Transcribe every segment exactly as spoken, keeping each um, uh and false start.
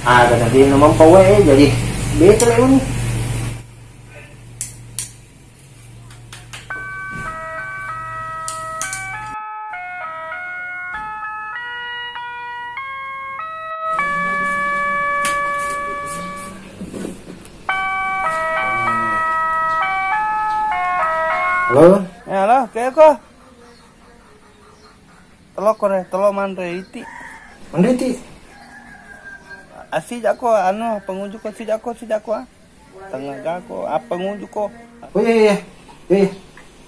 Aga tadi nama mpawe jadi bete lewat ni. Halo? Eh, halo, keko? Telo kore, telo manre iti. Manre iti? Asi jako, anu, pengunjuk ko, si jako, si jako, ah. Tengah jako, apa ngunjuk ko? Oh iya, iya, iya. Iya, iya.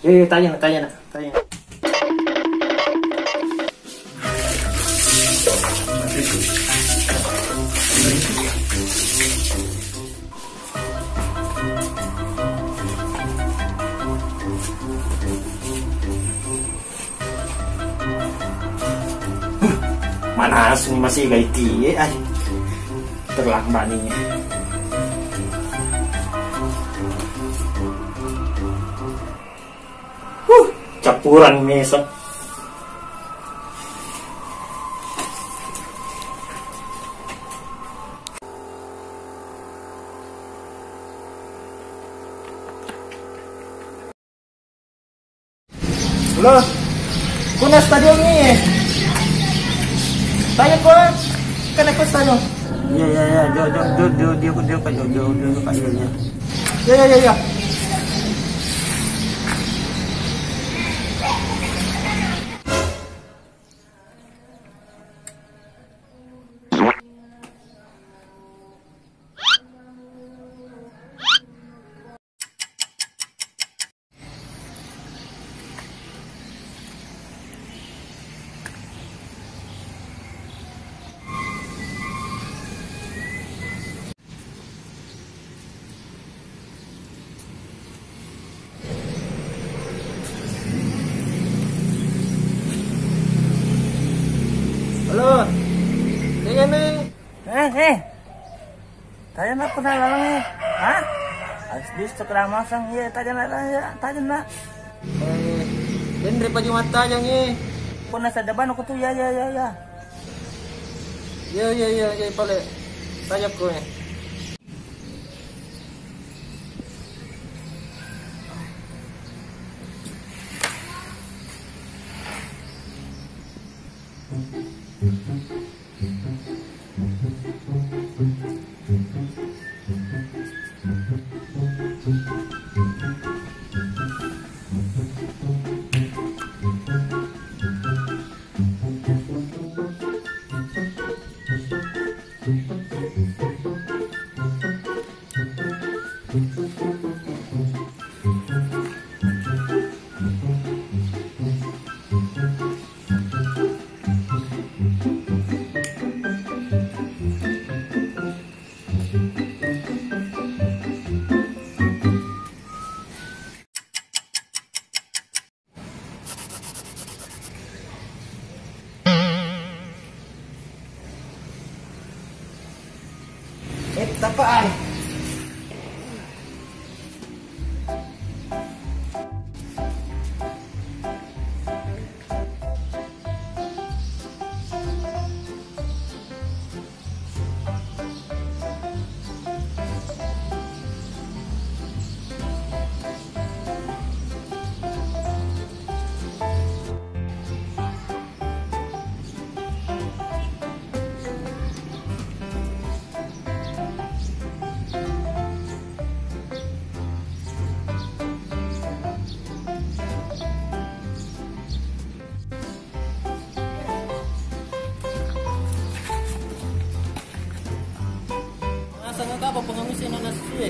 Iya, iya, tanya, tanya, tanya. Huh, manas ni masih gaiti, eh, ay. Terlambat ni. Huh, campuran mesa. Lo, kuna stadion ni. Tanya ko, kana ko stadion. Iya, iya, iya, jo, jo, jo, jo, jo, jo, jo, jo, jo, jo, jo, jo. Iya, iya, iya, iya. Halo. Iya, Meng. Eh, eh. Tajeng nak kena lalang, eh. Hah? Habis bis tu kena masang, iya, tajeng nak, tajeng nak, tajeng nak. Eh, denre paju mata tajeng, eh. Kena sadda banu ko tu, ya, ya, ya, ya. Ya, ya, ya, ya, pale. Tajeng ko, eh. Eh, tappa ai. Mangasang engka apa pengamis yang nanas suwe?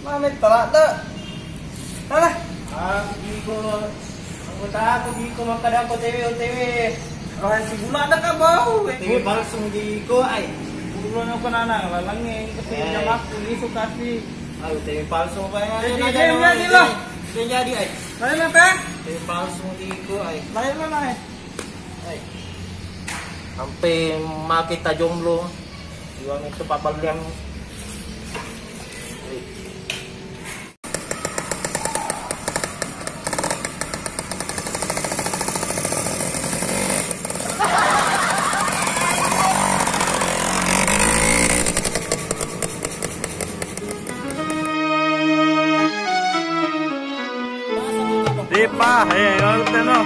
Mame talak dah. Mana? Ah, Jiko. Aku tak aku Jiko makkada aku T W, O T W. Orang si gula ada kah bau? T W palsu Jiko, ai. Gula aku nana, lalange, tapi Eh. jam aku, isu kasi. Ayo, T W palsu apa ya? Jadi, Ada dia nama jadi ini. Lah. Dia jadi, ai. Lain apa? T W palsu Jiko, ai. Lain mana, eh? Hai. Sampai make ta jomblo. Iwang itu papaliang. Dipa, eh, lalu teno.